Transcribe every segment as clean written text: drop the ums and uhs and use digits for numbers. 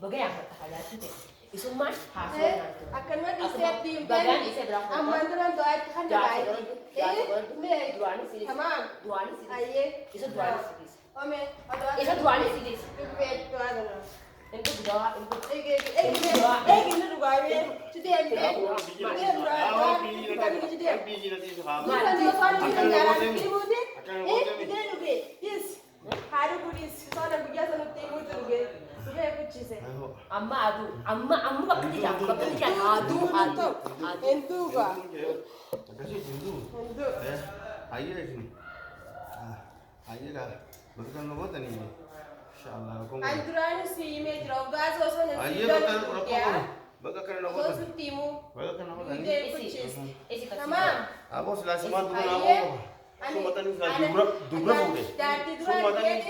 Baga yaammatta haa jaartii ta'e. Isummaan haasawaa naan ture. Akkanuma dhiistee Akkuma deemtee bagaan isa biraa fuudhaa. Ammaan duraan du'aa itti kan Jaarsa dhagaa'e. godhadhu. Jaarsa godhadhu. Mee Duraanis si dhiise. Tamaam. Duraanis si dhiise. Ayyee. Isa duraanis si dhiise. Ome. Odoo Isa duraanis si dhiise. Dhugee du'aa dura. Hin dhugu dawaa hin dhugu. Eegi eegi eegi inni dhugaamee deemtee. Dhugee duraa du'aa itti deemtee. Amma aduu amma amma bakka itti jaartu bakka itti jaartu aduu aduu aduu. Akkasitti hin du'u. Hayyee isin. Hayyee gaa. Bakka kan gootanii inshaallah rakkoon kun. Hayyee bakka rakkoon kun. Bakka kana na gootan. Bakka kana gootanii. Isi kasi. Aboo silaa simaa dubra naa qofa. Summatanii silaa dubra dubra fuudhe. Summatanii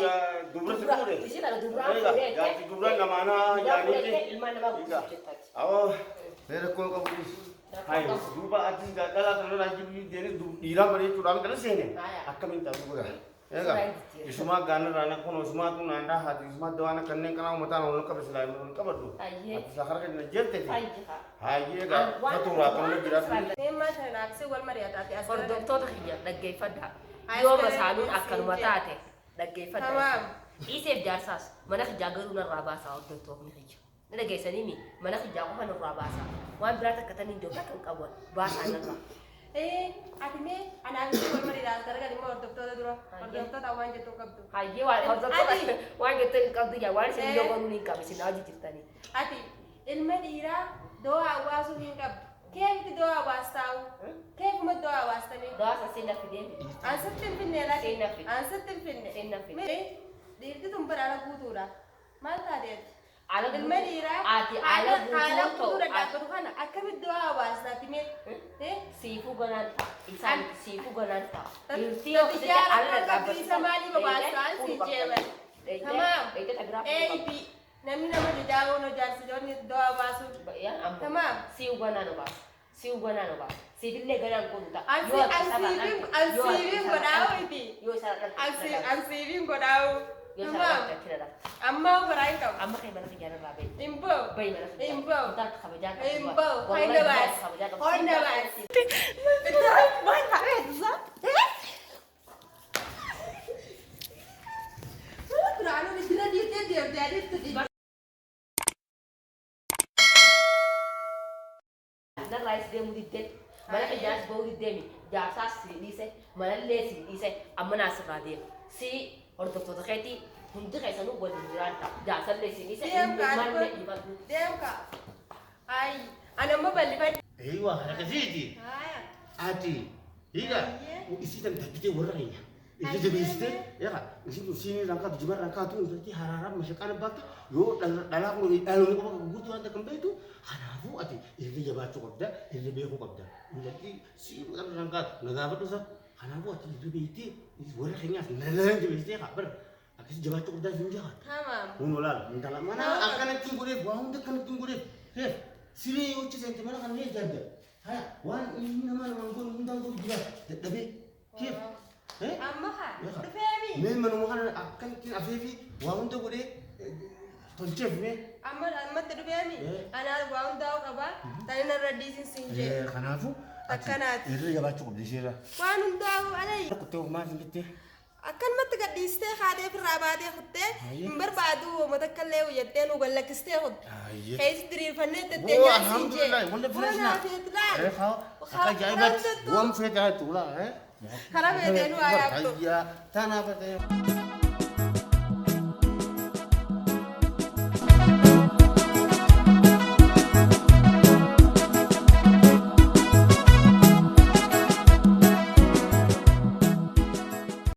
dubra si fuudhe. Isi kana dubraa Egaa fuudhee jaarti dubra namaanaa Dubraa fuudhee jaaniiti. ilmaan namaa guddisuuf jettaati. Awoo rakkoo qabu. Hayi duuba achi dhalaa sanarraa jiru deemee dhiiraa bareechuudhaan kana seene akkamiin taatu godha. Egaa isumaa gaanirraa na kun isumaa tun naannaa haati isumaa dawaan kanneen kanaa uummataan ol qabe silaa ol qabadhu. Ayyee. Ati isaa harka na jelte. Ayyiha. Hayyee egaa fatuuraa kan jiraatu. Hordoftoota kiyya dhaggeeffadhaa. Yoo masaanuun akkanuma taate dhaggeeffadhaa. Tamaam. Dhiiseef jaarsaas mana kijaa garuu narraa baasaa hordoftoonni kiyya. Ni dhageessanii mi mana kijaa qofa narraa baasaa. Waan biraa takka taniin ijoollee kan qabu baasaa narraa. Ati mee anaaf wal mariidhaan gargar immoo hordoftoota dura hordoftoota waan jettu qabdu. Hayyee waan hordoftoota waan jettan hin qabdu yaa waan isin yoo godhuun hin qabu isin hojii jirtanii. Ati ilma dhiiraa doo hawaasuu hin qabdu. Keefti doo hawaas taa'u. Keefuma doo hawaastanii. Gaasa sin na fidee. An sitti hin finne laati. Seenna fide. An sitti hin finne. Seenna fide. Mee dhiirti tun bara ala guutuudha. Maal taateeti? Ala Ilma dhiiraa Ati ala haala guutuu guutuu ta'u. dhadhaabbatu kana akkamitti doo hawaastaati mee? Siifuu ganaan ta'a. Isaan siifuu ganaan ta'a. Dhiirti yoo Tati keessatti ala jaarraa qabdu dhaabbatu. isa maaliif hawaastaan si jeeman? Tamaam. Eegdota biraa Eebi namni nama jajaa'uun hojjaarsijoonni doo hawaasuu. Tamaam. Siifuu ganaan obaasa. Siifuu ganaan obaasa. Siifillee ganaan godhu ta'a. Ansiibiin godhaa'u iti. Yoo isaan dhalate. Ansiibiin godhaa'u. Yoo isaan Tamaam. dhalate achi dhalate. Ammaa biraa hin qabu. Amma kan mana kiyyaa irraa bahi. Hin ba'u. Bahi mana kiyyaa. Hin ba'u. Intalti kabajaa qabdu. Hin ba'u. Honna baasi. Kabajaa qabdu. Honna baasi. Narraayis deemuu diddee mana kiyyaas bahuu diddeemi jaarsaas si dhiise manallee si dhiise amma naa sirraa deema si hordoftoota keetii hundi keessanuu waliin jiraadha jaarsallee si dhiise ilmaallee dhiifadhu. Deemka. Ay, ani amma bal'ifadhe. Eeyyuu akkasiiti. Ati hiika isii tan dabbitee warra keenya. Irra jabeessitee eegaa isin siinii irraan kaatu jibaa irraan kaatu intalti haraaraan mashaqaan abbaatti yoo dhalaa kun dhaloonni qofa guutuu waan takka hin beektu kanaafuu ati irra jabaachuu qabda irra beekuu qabda intalti siinii irraan kaatu na gaafadhu isa kanaafuu ati irra beektee warra keenyaaf nalaan jabeessitee haa bara akkasii jabaachuu qabdaa isin jaha. Tamaam. Kun olaal intala mana akkanatti hin godheef waa hunda akkanatti hin godheef siree yoo hojjetan mana kana ni ijaarta haya waan inni nama namaan godhu hundaan godhu jira dadhabee keef. Amma haa dhufeemi. Mee manuma kana akkanatti afeefi waa hunda godhee tolcheef mee. Amma ammatti dhufeemi. Anaa waa hundaa'u qaba. Tani narra dhiisin siin jee. Kanaafuu Akkanaati. irra jabaachuu qabdi isheerra. Waan hundaa'u alai. Kuttee maal hin jettee? Akkanumatti gadhiistee haadee ofirraa baatee kuttee hin barbaadu uummata akka illee jettee nu gallakkistee kutte. Keessi diriirfannee Woo tettee alhamdulillah wanta fresh na. Akka ajaa'ibaatti waan feete haa tuulaa. Karaa feetee nu haa yaabtu. Tanaaf ta'e.